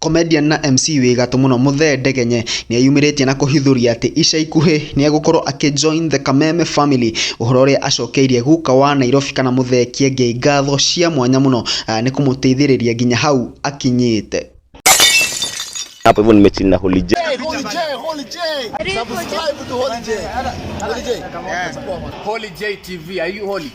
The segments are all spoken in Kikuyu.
Comedian na MC wĩ gatũ mũno Muthee Ndegenye nĩ eyumĩrĩtie na kũhithũria atĩ ica ikuhĩ nĩ egũkorwo akĩ join the Kameme family, ũhoro ũrĩa acokeirie guka wa Nairobi kana Muthee Kiengei ngatho cia mwanya mũno nĩ kũmũteithĩrĩria nginya hau akinyĩte. Hapo hivyo nimechill na Holy J. Hey, Holy J, Holy J. Subscribe to Holy J. Holy J. Holy J TV, are you holy?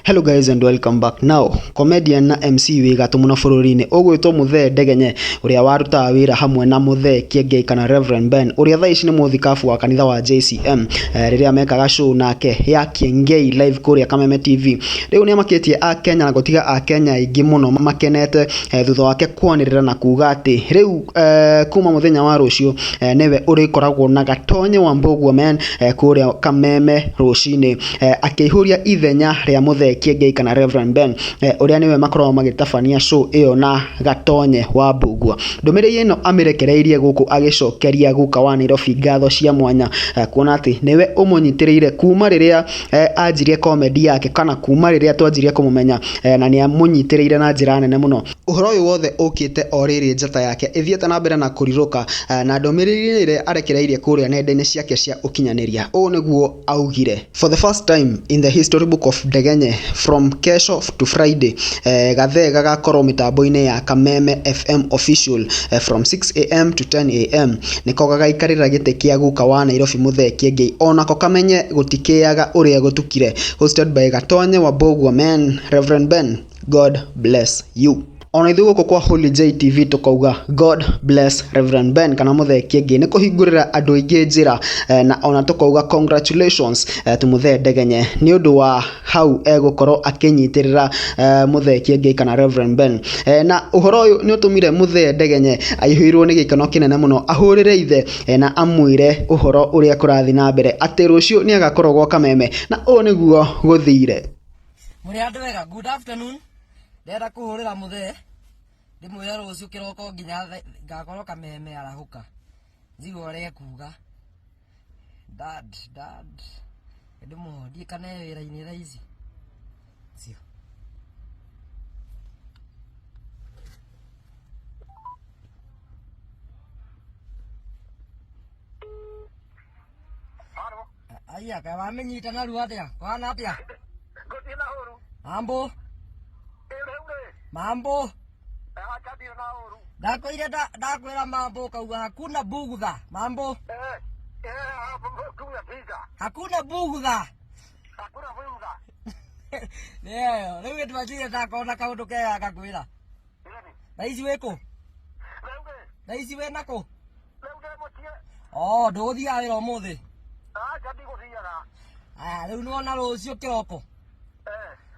Hello guys and welcome back. Now, comedian na MC wĩ gatũ mũno bũrũri-inĩ ũgwĩtwo Muthee Ndegenye ũrĩa warutaga wĩra hamwe na Muthee Kiengei kana Reverend Ben ũrĩa thaa ici nĩ mũthikabu wa kanitha wa JCM rĩrĩa mekaga show nake ya Kiengei live kũrĩa Kameme TV. Rĩu nĩ amakĩtie Akenya na gũtiga Akenya aingĩ mũno makenete thutha wake kwanĩrĩra na kuga atĩ rĩu kuma mũthenya wa rũciũ nĩwe ũrĩkoragwo na Gatonye wa Mbũguo man kũrĩa Kameme rũcinĩ akĩihũria ithenya rĩa Muthee Kiengei kana Reverend Ben ũrĩa nĩwe makoragwo magĩtabania show ĩyo na Gatonye wa Mbũguo. Ndũmĩrĩri ĩno amĩrekereirie gũkũ agĩcokeria guka wa Nairobi ngatho cia mwanya kuona atĩ nĩwe ũmũnyitĩrĩire kuma rĩrĩa anjirie comedy yake kana kuma rĩrĩa twanjirie kũmũmenya na nĩ amũnyitĩrĩire na njĩra nene mũno. Ũhoro ũyũ wothe ũkĩte o rĩrĩ njata yake ĩthiĩte na mbere na kũrirũka na ndũmĩrĩri ĩrĩa arekereirie kũrĩa nenda-inĩ ciake cia ũkinyanĩria. Ũũ nĩguo augire: For the first time in the history book of Ndegenye, from kesho to Friday, Gathee gagakorwo mĩtambo-inĩ ya Kameme FM official from 6 am to 10 am. Nĩko gagaikarĩra gĩtĩ kĩa guka wa Nairobi Muthee Kiengei onako kamenye gũtikĩaga ũrĩa gũtukire. Hosted by Gatonye wa Mbũguo man, Reverend Ben, God bless you. Ona ithuĩ gũkũ kwa Holy J TV tũkauga God bless Reverend Ben kana Muthee Kiengei nĩ kũhingũrĩra andũ aingĩ njĩra na ona tũkauga congratulations to Muthee Ndegenye nĩ ũndũ wa hau egũkorwo akĩnyitĩrĩra Muthee Kiengei kana Reverend Ben na ũhoro ũyũ nĩ ũtũmire Muthee Ndegenye aihũirwo nĩ gĩkeno kĩnene mũno ahũrĩre ithe na amwĩre ũhoro ũrĩa kũrathiĩ na mbere atĩ rũciũ nĩ agakorwo gwa Kameme na ũũ nĩguo gũthire. Mũrĩ andũ ega, good afternoon. Ndĩrenda kũhũrĩra mũthee ndĩmwĩre rũciũ kĩroko nginya ngakorwo Kameme arahũka njigue ũrĩa ekuga. Dad, dad, ndĩmũhondie kana e wĩra-inĩ thaa ici. Cio. Aya, kaĩ wamĩnyita narua atĩa? Kũhana atĩa? Ngũthiĩ na ũru. Mambo, Ĩ rĩu rĩ, mambo. acha ndirĩ na ũru. Ndakwĩire ndakwĩra mambo ukauga hakuna bugudha. Mambo, Eh, eh, kunya piga. Hakuna bugudha. Hakuna bugudha. Nĩyo, rĩu gĩtwanjire ndakona kaũndũ kega ngakwĩra. Nini? Thaa ici wĩ kũ? Rĩu rĩ, Thaa ici wĩ nakũ? Rĩu ndĩ mũciĩ. Oh, ndũgũthiaga wĩra ũmũthĩ? Acha ndigũthiaga. Aya, rĩu nĩwona rũciũ kĩroko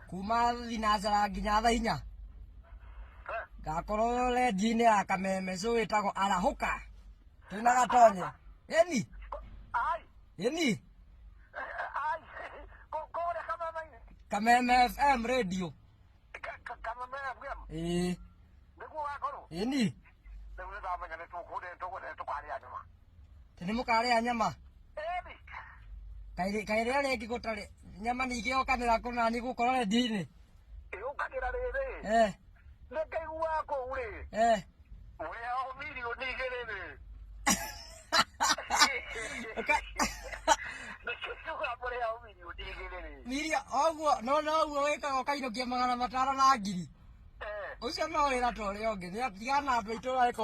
kuma thinacara nginya thaa 4 ngakorwo rendio-inĩ ya Kameme show ĩtagwo Arahũka twĩna Gatonye. Ĩni, Ai, ĩni, ai, kũrĩa Kameme-inĩ. Kameme FM radio. Kameme FM. Ĩĩ, Nĩguo ũgakorwo. Ĩni, Rĩu nĩndamenya nĩ tũkarĩa nyama. Tĩ nĩ mũkarĩa nyama. Ĩni. Kaĩ rĩrĩa rĩngĩ gũtarĩ nyama ningĩ yokanĩra kũna nĩ gũkorwo rendio-inĩ. Ĩũkagĩra rĩrĩ. Nĩngĩiguaga kũu rĩ. Mũrĩhagwo mirioni 2 rĩ. Nĩkĩiguaga mũrĩhagwo mirioni 2 rĩ. Mirio, oguo, no noguo wĩkaga ũkainũkia 500 na ngiri. Ũcio no wĩra ta ũrĩa ũngĩ, nĩ tigana na andũ a itũũra ĩko.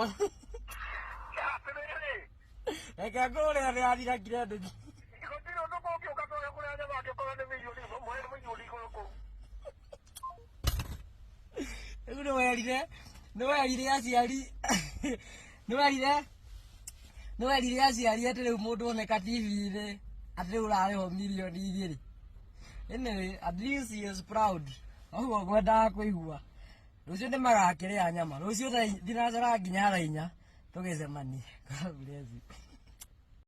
Atĩrĩrĩ. Reke ngũrĩre nĩ yathira credit. Gũtirĩ ũndũ kũngĩũka twage kũrĩa nyama angĩkorwo nĩ mirioni mũrĩ mirioni 2 kũu. Rĩu nĩ werire aciari nĩ werire aciari atĩ rĩu mũndũ oneka TV-inĩ atĩ rĩu ũrarĩhwo mirioni 2. Anyway, at least he is proud. Ũguo ngwendaga kũigua. Rũciũ nĩ magakĩrĩa nyama. Rũciũ thaa thinacara nginya thaa 4 tũgĩcemanie. God bless you.